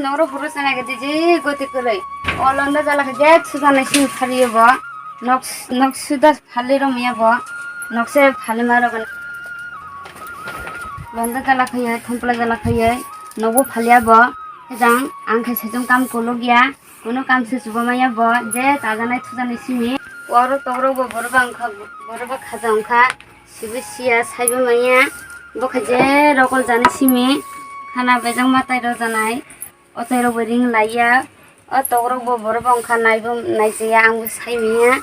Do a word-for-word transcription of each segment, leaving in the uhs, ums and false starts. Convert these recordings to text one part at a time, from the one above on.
Oro phuru sana gede je goti kwrwi. O londa jala khe je thujanai simi phaliyo bo. Nok, nok suda phali romya bo. Nok se phali ma rogani. Londa jala khe, thompla jala khe, nogo phaliya bo. Jang ang khe sejong kam kolok ya. Kuno kam se chuba maya bo. Je chajanai thujanai simi. Oro tokrok bo borok bang kha, borok bo khaja wng kha. Sibo siya saibo maya. Bo khe je rokol jani simi. Khana bejak matai rojanai. O chairok bo ring laiya, o tokrok bo borok bo wngkha naibo naijaya, ang bo sai manya.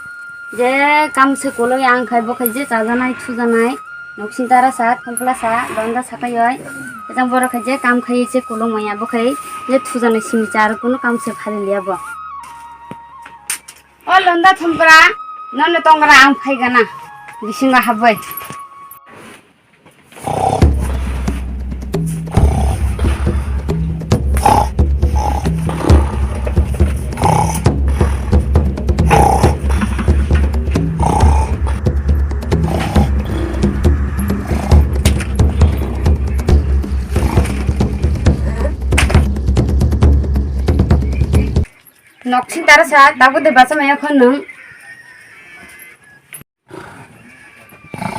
Je kam se koloi ang khai bo khai je chajanai thujanai. Noksing tara sa, thompla sa, londa sa kai oi. Ejang borok khai je kam khai se kolong manya bo khai je thujanai simi char kuno kam se phali liya bo. O londa thompra, nono tongra ang phai gana. Bisingo haboi. Noksing tara sa, tabuk de basa maya khon nung.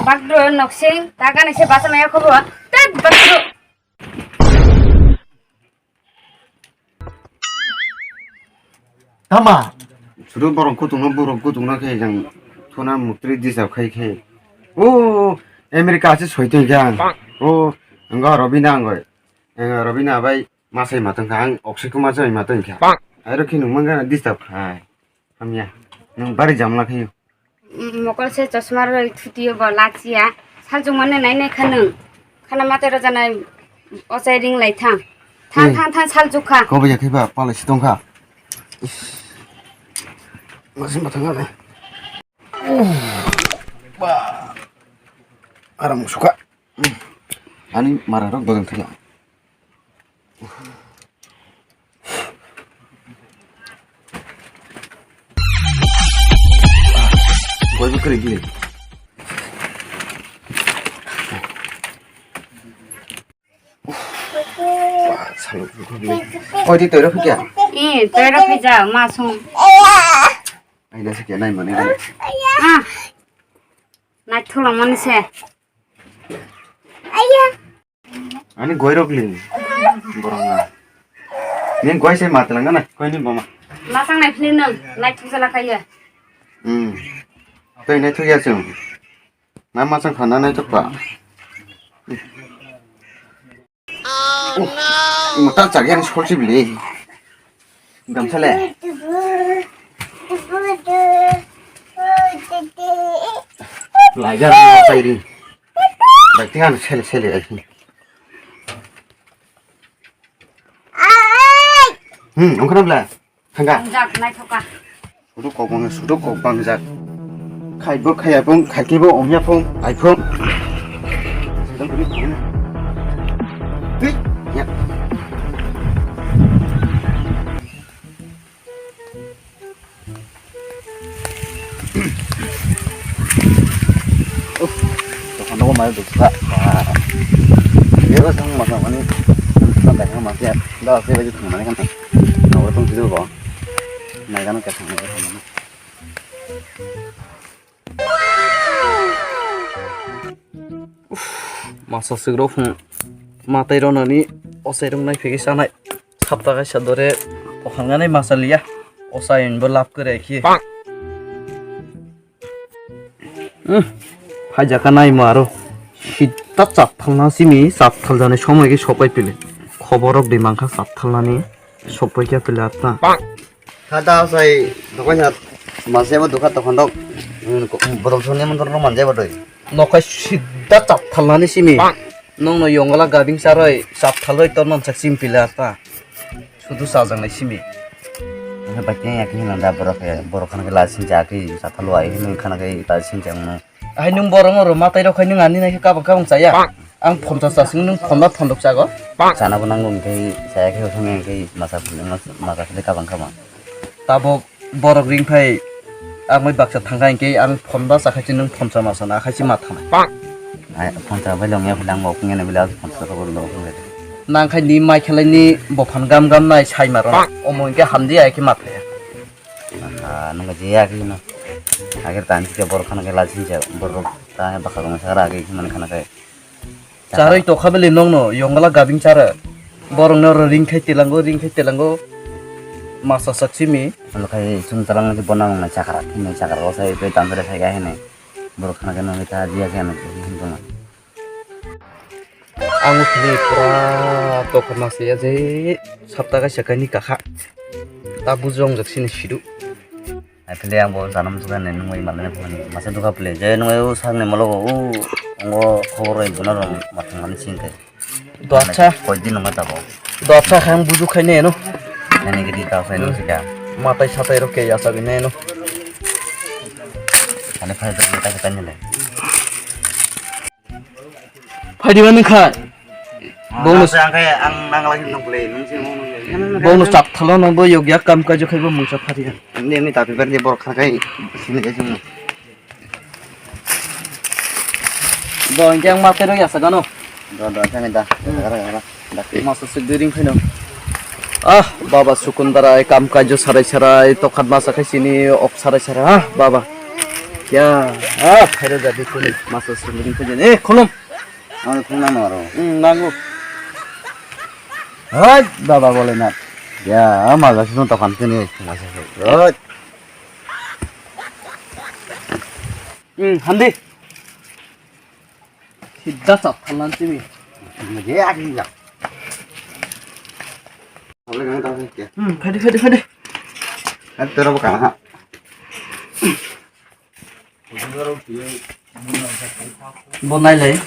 Bakdro noksing, ta gana se basa maya khobo. Tet bakdro. Tama. Suru borok kutung no, borok kutung no khe jang thuna mukri disap khai khe. O, America se soitoi khe ang. O, ang Robina ang oi. Ang Robina bai masai matang kha, ang Akshay Kumar jai matang kha. Airo khe nung mangana disap khai. Hamya, nwng bari jamla khayo. Mokol se chosma rwi thutiyo bo lachiya. Salchuk mane nai nai kha nwng. Khana mate rojanai ochai ring lai thang. Thang, hmm, thang, thang salchuk kha. Kobo ya khe ba palai si tong kha. Is. Masi ma thang ale. Ba. Aram suka. Ani mara rok bodong thila. Boi bo kwrwi bini. Oi di toiro phikya. Eh, toiro phija ma sung. Ai da sikya nai mani. Ah. Nai thulang mani se. Ani goirok ling. Borok na. Ning goi se matlang na, goi ni boma. Masang nai philin nang, nai thung sala kaiya. Hmm. Tei nai thung ya chung. Na masang khana nai thok pa. Oh, no. Mata chak yang sol si bili. Gamsale. Lajar mo tairi. Bai tingan sele sele ai. Hmm, ongkana bla. Thangka. Thangka, naithoka. Sudu kok bang, sudu kok bangjak. Khaibo khaiya phung, khaikebo ongya phung, ai phung. Tui, ya. Uff, tokhan nogo mai dukha. Bego sang masa mani, sang kai sang masa, da se baju thang mani kan. Nogo tong sidu bo. Mai kan ka thang mani. Uff, masa sigrok phung. Matai ronani osai rok nai phege sanai. Sapta kaisa dore pokhang ganai masa liya. Osai bo lap kore khi. Hmm, phai jaka nai mo aro. Sita chapthal na simi, chapthal jani somoi ke sopai pili. Khobor rok di mangkha chapthal nani sopai khe pili atna. Kha da sai dokan hat mase bo dokan tokon dok, hmm, bodol soni mon dok manje bo doi. Nokai sida chapthal nani simi. Nong no yongla gabing saroi chapthal roi ton non sak sim pila ta. Sudu sajang nai simi. Nang bai khe yakni nang da borok khe, borok khana khe la sing ja khe chapthal wai nung khana khe la sing ja nung. Hai nung borok oro matai rok khai nung ani nai khe kabang kabang chaya. Ang phonchas chasing nung phonda phondok chago. Chana bo nango hwnkhe chaya khe hwnkhe masa phunuk masa phunuk kabang kabang. Tabok borok ring phai ang bai baksa thangkha hwnkhe ang phonda chakhachi nung phoncha masa na khachi ma thanai. Ai phoncha bai longya phai lang bo phungyana bila phoncha ko lo phungyana. Nang khai ni mai khelai ni bophan gam gam nai sai maro. Omo hwnkhe hamdi ai khe ma phlaya. Ah, nang je ya khe no. Agir tan khe borok khana khe lajin ja borok ta bakha rong sa ra khe man khana khe. Charwi tokha bele nongno yongla gabing chara. Borokno ring khai tilango, ring khai tilango. Masa sak simi. Ano khai sung talang je bonang na chakra, thini chakra o sai pe tamre khai ga hene. Borok khana khe nongni ta dia khe ano hin tongma. Ang phili pura tokha masa ya je sapta kaisa kaini kakha. Ta bujong jak sini sidu. Aphili ang bo janam suka ne nungwi malai phone masa duka phle je nungwi u sakni mologo u ngo khobor roi bono rong mathang mani singke. Dotsa. Koi din nungma tabo. Dotsa khang buju khaine no. Nani gidi ta sai no sika. Matai satai rok ke yasa bine no. Ani phai to ta kita ni le. Phaidi mani kha. Bonus. Ang khe ang nang lagi nang play nung sing nung. Bonus chap thalo nang bo yog yak kam kajo khai bo mungsa phari. Ni ni tapi ber di bor kha kai. Sini kai sung. Bo yang ma pero ya sagano. Do do kani da. Gara gara. Masa sik dui ring khaino. Ah, baba sukun darai kam kajo sarai sarai tokhat masa khai sini ok sarai sarai ha baba. Ya, ah, khairo jadi kuni masa sik dui ring khaino. Eh, khulum. Ang khulum nang aro. Hmm, nangu. Hai, baba bole na. Ya, masa sik tokhan kini masa sik. Hai. Hmm, handi. Sidda chap thalan simi. Mujhe aa gaya. Hmm, phadi, phadi, phadi. Tera bo kana ha. Bo nailai.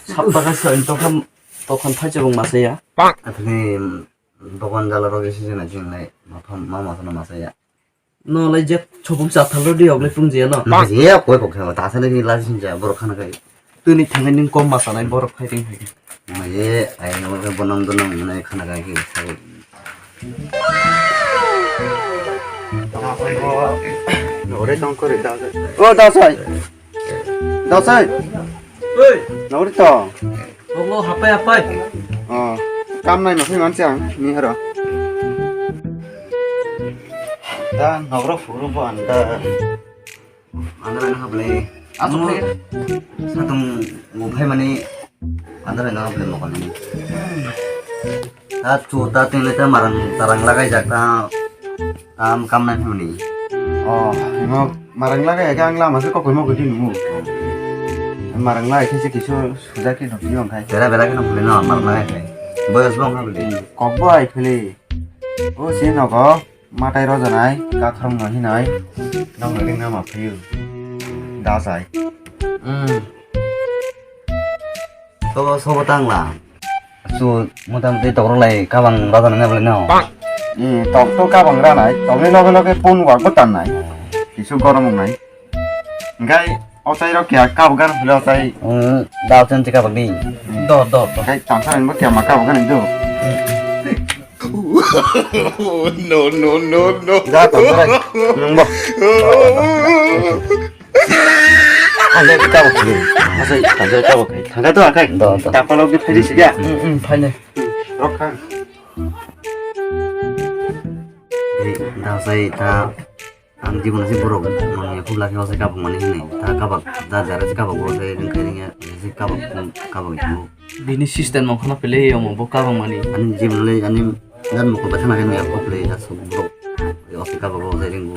Sapta ka soin tokhan, tokhan phai chabung masa ya. Athani dokan jala rok isi jena jinglai. Matham, ma matham masa ya. No lai je chobuk chathal rw di, oglai pung je no. Nang je koi kok khe ta sale ni la sin ja borok khana kai. Tuni thangai ning kom ma sanai borok khai ring hai. Nang je ai no ke bonam donam nai khana kai ke. Ore tong kore da. O da sai. Dasai. Oi. Nori to. Bongo hapai hapai. Oh, kam nai no phai man chang ni haro. Da nogro phuru bo anda. Andra na hable. Asu phai. Satung mo phai mani andra na hable mo kani. Ta chu ta tin le ta marang tarang lagai jak ta. Tam kam nai phimani. Oh, imo marang lagai khe ang lama se kokoi mo gidi numu. Marang lagai khe se kisu suja ki nokni ong khai. Bera bera khe nokni no marang lagai khe. Boyos bo ong kha bili. Kok bo ai phili. O si nogo matai rojanai, kathorong no hinai. Nokni ring nama phiyu. Dasai. Hmm. Tobo sobo tangla. Chu motamoti tokrok lai kabang rajanai nai bolai no. Hmm, tok to kabang ranai, tokni loge loge pun wak bo tannai. Kisu gorom wngnai. Hingkai ochai rok kya kabang gan philo ochai. Hmm, da chen che kabang ni. Do, do, do. Hingkai tangsa ni bo kya ma kabang gan do. No, no, no, no. Da tangsa rai. Nung bo. Ang khe kabo khwlwi. Asai, tangkhe kabo khai. Thangkha to akai. Do, do. Tapalo khe phiri sida. Hmm, hmm, phainai. Rok kha. Ei, da sai ta. Ang jibon se borok manya khubla khe wasai kabuk mani hinwi. Ta kabak, da jara se kabak wasai ring khai ring ya. Se kabak, kabak. Bini system no khana pele yo mo bo kabang mani. Ani jim le ani jan mo ko bathana khe ya ko pele ya so bro. Yo se kabang ko jering ko.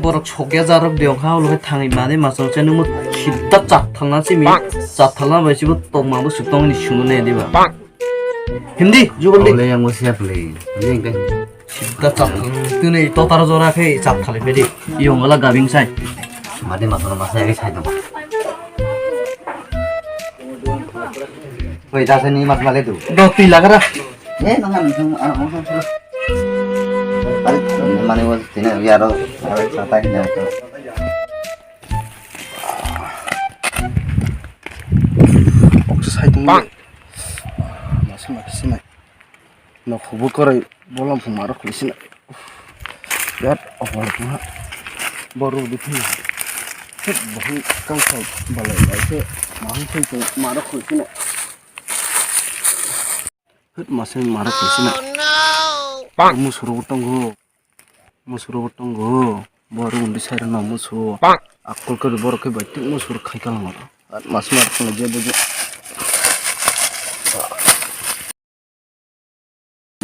Borok sokya jarok de kha ulo thangwi mani ma chong chani mo khidda chat thalna simi chat thalna bai sibo tong ma bo suk tong ni sunu ne diba. Hindi jubal de. Ole yang mo sia pele. Hindi engke. Da chap thang tini totar jora khe chap thali phedi. Yong ala gabing sai. Madi mas mas sai sai do. Koi da sani mas male do. Do tui lagara. Eh nang nang nang ano nang nang. Ari mane wo tina yaro aro sata kina. Sai tung. Mas mas sai. Nokhubui kwrwi bolong phung marok khwlai sina. Birat okol tongha. Bo rw di phai. Thik bo hwn kangthai balai lai khe ma hwn thai tong marok khwlai sina. Hwt, masing mara kaisina. Musurok tongo. Musurok tongo. Borok undi side no musu. Akol kari borok khe bai tik musur khai kalang oro. Mas mar khna je bujo.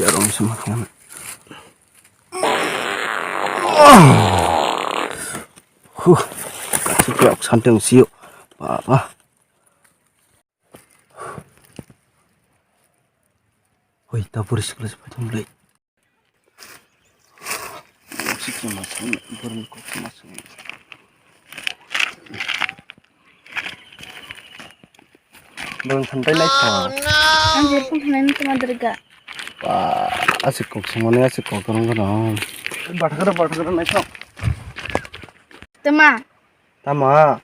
Yarong sama khna. Huh. Kachi kok santeng sio. Baba. Hoi, ta puri sikla se paithum lai. Sikla ma sang, borok kok ma sang. Borok thantai lai kha. Ang jer phone thanai nang tuma derga. Ba, asik kok sangmani, asik kok rong rong. Bathakara, bathakara nai kha. Tuma. Tama,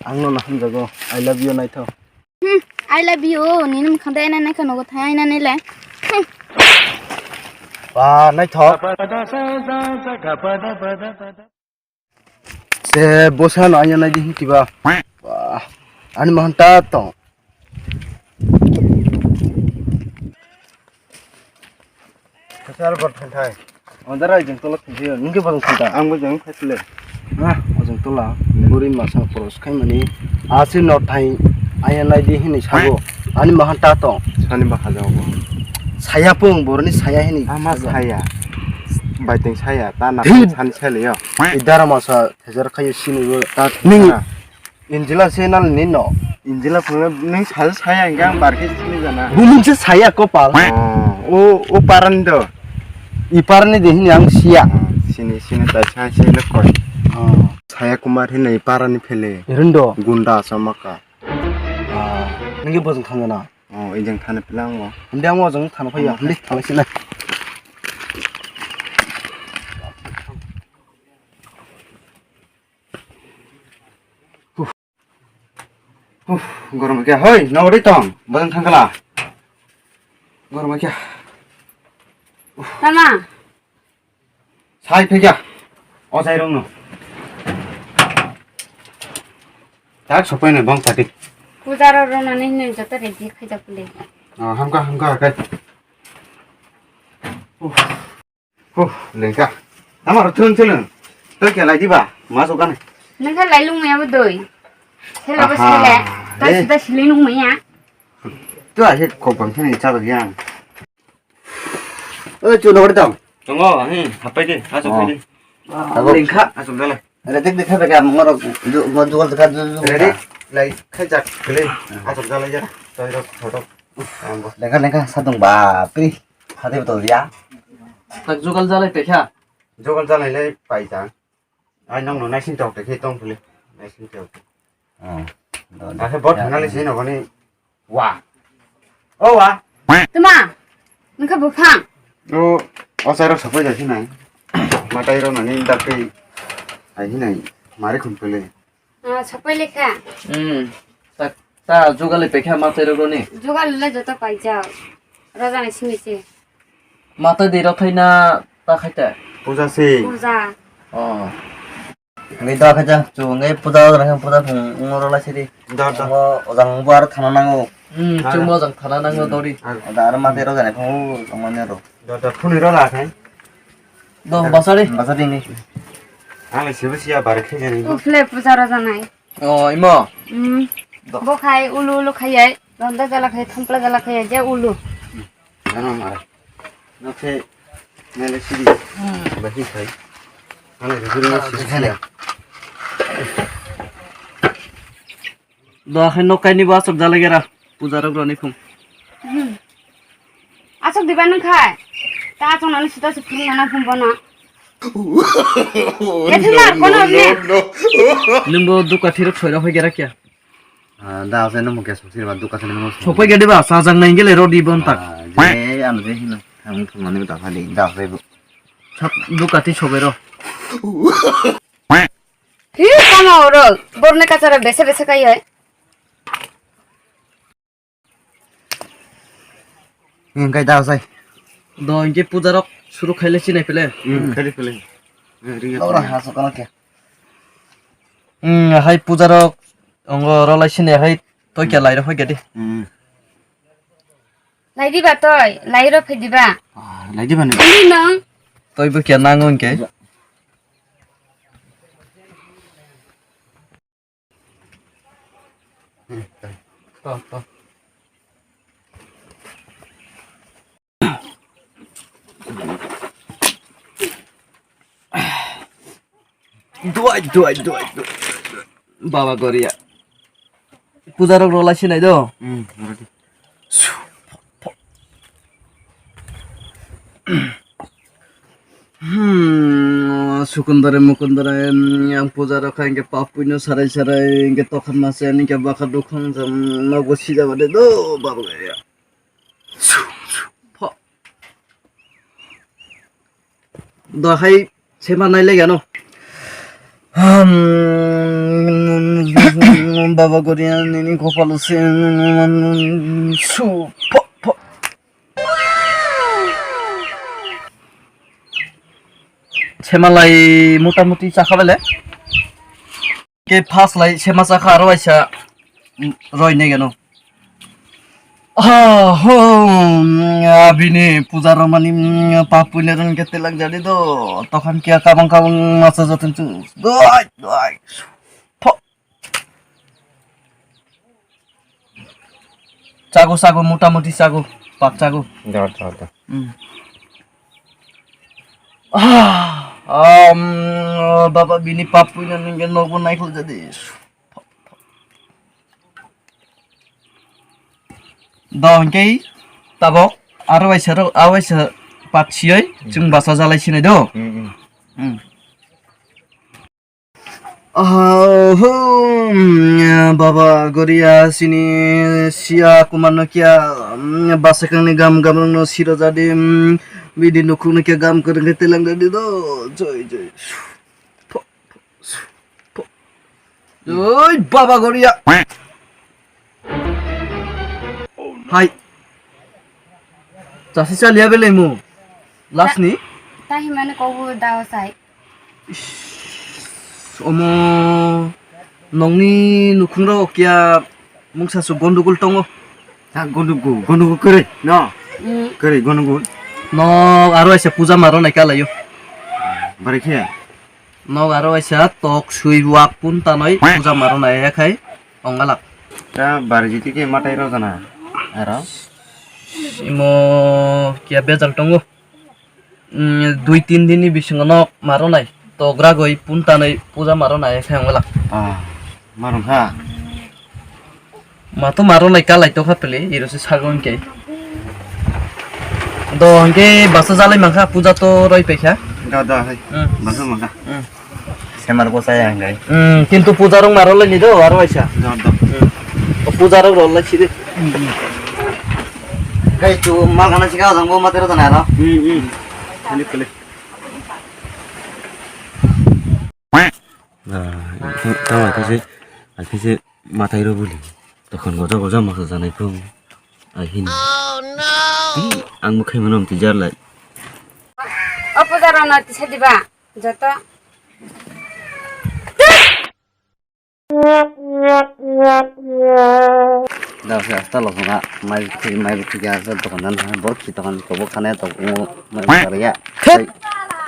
ang no na hamjago. I love you naithok. Hmm, I love you. Nini mwkhang de aina naikha nogo thai aina nile. Hmm. Ba, naithok. Se bosa no aina naidi hinti ba. Ba, ani mahanta tong. Kasar bor thang thai. Andara jeng tolak thang thai. Nungke bor thang thai. Ang bo jeng phai tole. Ha, ojeng tola. Buri masa poros khai mani. Asi no thai. Aya nai di hini sago. Ani mahan ta tong. Sani ba haja bo. Saya pung borni saya hini. Ama saya. Baiteng saya. Ta na san sele yo. Idara masa hajar khayo sini bo. Ta ning. Injila se nal ni no. Injila phunga nung sal saya hingke ang bar khe sini jana. Bumung se saya kopal. Oh, o, o paran do. I paran ni de hini ang siya. Oh, sini, sini ta sa sini koi. Oh. Saya Kumar hini i paran ni phele. Irundo. Gunda samaka. Ah, nungke bojong thangana. Oh, ijang thani pelang mo. Hamdi ang ojong thana phaiya. Hamdi thang sini. Uf, gorom kya hoi, nogori tong, bojong thangkala. Gorom kya. Tama. Sai phekya. O sai rong no. Tak sopai ne bong pati. Puja ro ro nani ne joto ready khaijak puli. Oh, hamka, hamka, kai. Uf. Huh, lengka. Tama rw thun chwlwng. Tei khe lai diba? Ma jokani. Nang kha lai lung maya bo doi. Sela bo sela. Ta sida sili lung maya. Tu ahe kok bang thani cha bagi ang. Oi, chu nogor dong. Tongo, hmm, hapai de, asok pai de. Lengka. Asok dale. Redik dekha bagi ang ngoro jugal dekha jugal. Redik, lai khai jak kele. Asok dale ya. Toi rok, toi rok. Lengka lengka sadung ba pri. Hade betul ya. Tak jugal jalai tekha. Jugal jalai lai pai ta. Ai nong no naisin tok tekhe tong pule. Naisin tok. Oh. Akhe bot hangali sini nogoni. Wa. O wa. Tuma. Nangkha buphang. O, o sai rok sapai jasi nai. Matai rok nani dakti. Ai hinai. Mari khum pule. Ah, sapai lekha. Hmm. Ta, ta jugali pekha matai rogoni. Jugali le joto paijak. Rajani simi se. Matai di rothai na ta khaita. Puja se. Puja. Oh. Ngai da khaita, chu ngai puja rang puja phung ngoro la siri. Da, da. Ngo ojang bo ar thana nango. Hmm, chungo ojang thana nango dori. Da ar matai rojani phung ngone ro. Da, da, phuni ro la khai. Do, basari. Basari ni. Ang le sibu siya bare khe jani. Ufle puja raja nai. Oh, imo. Hmm. Bo khai ulu ulu khayai. Ronda jala khayai, thampla jala khayai, je ulu. Ano mara. Nokhe nale sidi. Baki khai. Ano ruburu sidi. Do khai nok kaini bo asok jala gera. Puja rok roni phung. Hmm. Asok diba nung khai. Ta asok nani sita se phung nana phung bono. Yathima kono ne. Nungbo duka thirok soira hoi gera kya? Ah, da asai no mukhe sumsir ba duka sani mo. Sopai gede ba sajang nai gele rodi bon tak. Ah, je ano je hino. Ang thumani da phadi da asai bo. Sab duka ti sobai ro. Hi kama oro borne kachara bese bese kai hai. Engkai da sai. Do engke puja rok suru khaile chinai pele. Hmm, khaile pele. Ora ha sokana kya. Hmm, hai puja rok ongo rolai chinai hai toi kya lai rok hai gadi. Hmm. Lai diba toi, lai ro phi diba. Ah, lai diba ni? Ini nong. Toi bo kya nango hwnkhe? Duai, duai, duai, duai, duai, duai. Baba Goria. Puja rok rwlai sinai do. Hmm, rwlai. Hmm, sukundare mukundare, hmm, yang puja rok kha hingke pap puino sarai sarai hingke tokhan mase hingke bakha dukhang jam nogo sijabade do Baba Goria. Pho. Dohai sema nai lega no. Hmm, Baba Goria nini kopalo se su pho pho. Sema lai mota moti chakha bele. Ke first lai sema chakha aro waisa, mm, roi ne gano. Ah, ho, mm, abini puja romani, mm, pap punya ron ke telang jadi do. Tokan kia kabang kabang masa jatun tu. Doi, doi. Pho. Chago, chago, mota moti chago, pap chago. Da, da, da. Hmm. Ah, um, baba bini pap puina nungge nogo naikol jadi. Do hingke tabok aro waisa ro, a waisa pat siyoi, hmm, chwng basa jalai sinai do. Hmm, hmm. Hmm. Oh, hmm, Baba Goria sini sia kuman no kia, hmm, basakang ni gam gam rong no siro jadi, hmm, bidi nukung no kia gam kereng ke telang jadi do, joi, joi. Pho, pho, pho. Oi, Baba Goria. Hai. Chasi chaliya belai mo. Last ni? Ta himani kobu dao sai. Ish, omo nongni nukhungrok kya mungsa su gondogol tongo? Ta gondogol, gondogol kwrwi, no? Mm. Kwrwi gondogol. Nok aro aisa puja maro nai kalayo. Bari khe? Nok aro waisa tok sui wak pun tanoi puja maro nai ya khai ongalak. Ta barjiti ke matai rojana aro. Imo kia bejal tongo. Mm, dui tin din ni bisingo nok maro nai. Tok ragoi pun tanoi puja maro nai ya khai ongalak. Ah, marong kha. Ma to maro nai kalai to kha pele, iro se sago hingke. Do hingke basa jalai mankha, puja to roi paikha. Da, da, hai. Hmm. Basa mankha. Hmm. Semar ko saya hingke. Hmm, kintu puja rong maro lai ni do, aro aisa. Da, da. Hmm. O puja rong rol lai sidi. Kai tu mal kana sika jang bo matero tanai ro. Hmm, hmm. Kali, kali. Ah, tamo kasi, kasi. Matai ro buli. Tokon goja goja masa janai phung. Ai hin. Hi, ang mukhai mano mti jar lai. O puja rok no tisa diba. Joto. Da se asta lo na mai mai buti ga sa dokan dan ha bor ki dokan ko bo khane to mo mai kar ya. Thep.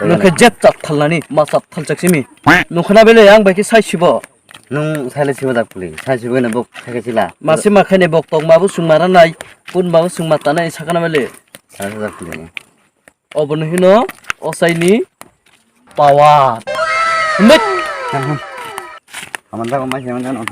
Nokhe jet chap thalnani ma chap thal chak simi. Nokhe na bele ang bai ki sai sibo. Nung saile sibo dak puli, sai sibo ne bok sai sila. Masi ma khaine bok tok ma bo sung mara nai, pun ma bo sung mata nai sakana mele. Sai dak puli. Obono hino osaini power. Himbe. Aman jago mai seman jano.